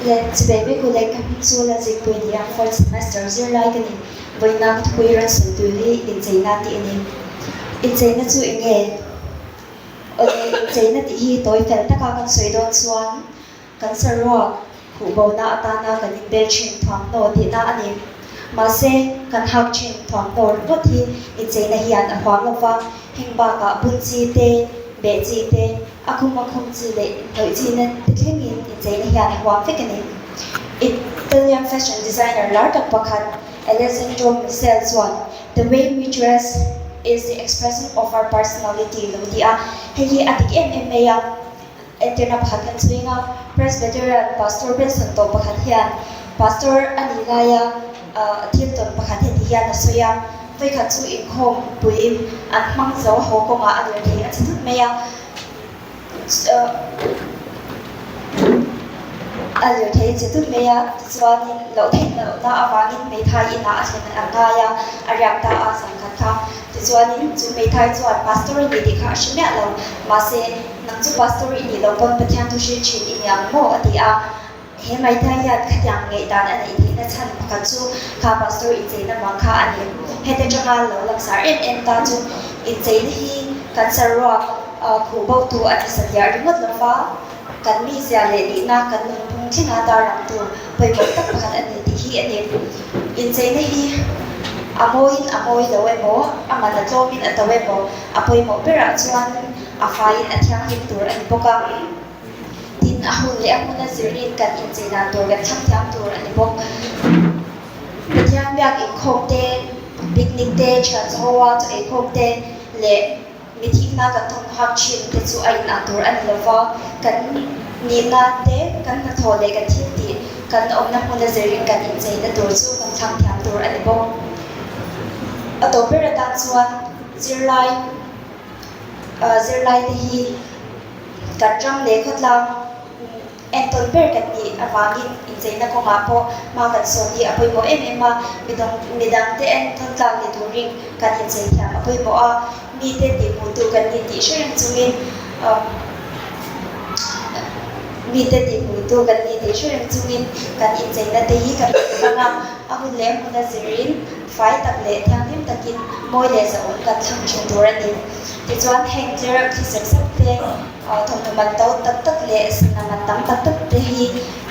Le chibei vek u le ka hming chu la zikpui nia fourth semester zirlai ka ni. Vawiina ka thupui rawn sawi tur hi incheina tih a ni. Incheina chu eng nge? Awle incheina tih hi tawi fel taka kan sawi dawn chuan kan saruak khuhbona atana kan inbel thin thuamhnaw tihna a ni. Mahse kan hak thin thuamhnaw ringawt hi incheina hian a huam lo va, heng bakah bun chi te, beh chi te, A khum a khum chi leh inhnawih chi na te thlengin incheina hian a huam vek a ni. Italian fashion designer lar tak pakhat Alessandro Michele chuan The way we dress is the expression of our personality lo ti a, hei hi a dik em em mai a. Entirna pakhat kan chhuing a, Presbyterian Pastor Benson tawh pakhat hian Pastor a nih laia thil tawn pakhat heti hian a sawi a, Vawikhat chu inkhawm puiin an hmang zo haw kawngah a lirthei a che thut mai a, a lirthei a che thut mai a, tichuanin loh theih lohna avangin hmeithai inah a thlen an ngai a, a riak ta a zan khat kha. Tichuanin chu hmeithai chuan Pastor i ni tih kha a hre miah lo, mahse nang chu Pastor i nih loh pawn Pathian thu hrilh thin i ni ang maw? a ti a. He Maithai hian khatiang ngaihdan a neih theihna chhan pakhat chu kha pastor incheina vang kha a ni. Heti atanga lo langsar em em ta chu incheina hi kan saruak khuh bo tu a ni satliah ringawt lo va, kan mizia leh nihna kan nunphung thlenga tarlangtu pawimawh tak pakhat a ni tih hi a ni. Incheina hi a mawiin a mawi lo emaw, a man a tlawmin a to emaw, a pawimawh berah chuan a faiin a thianghlim tur a ni bawk a. Tin, a hun leh a hmuna zirin kan inchei dan tur kan thlang thiam tur a ni bawk. Pathian biak inkhawm te, picnic te, thian chaw a chaw eikhawm te leh mi thihna kan thawmhnaw hak thin te chu a inang tur a ni lo va. Kan nihna te, kan hnathawh leh kan thil tih, kan awmna hmuna zirin kan incheina tur chu kan thlang thiam tur a ni bawk. A tawp ber atan chuan zirlai zirlai te hi Kan ram leh khawtlang entawn ber kan nih avangin incheina kawngah pawh hma kan sawn hi a pawimawh em em a, midangte entawn tlak ni turin kan inchei thiam a pawimawh a, mite tihhmuhtu kan ni tih hre reng chungin mite tihhmuhtu kan ni tih hre reng chungin kan incheina te hi kan hmang a, a hun leh a hmuna zirin fai tak leh thianghlim takin mawi leh zahawm kan thlang thin tur a ni. Tichuan heng tlereuh thli sep sep te, thawmhnaw man to tak tak leh sana man tam tak tak te hi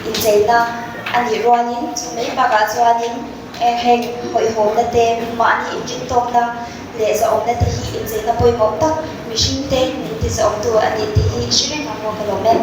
incheina a nih rualin chu mai bakah chuanin heng hawihhawmna te, mahni inrintawkna leh zahawmna te hi incheina pawimawh tak mihring te min tizahawmtu a ni tih hi hre reng ang maw ka lawm e.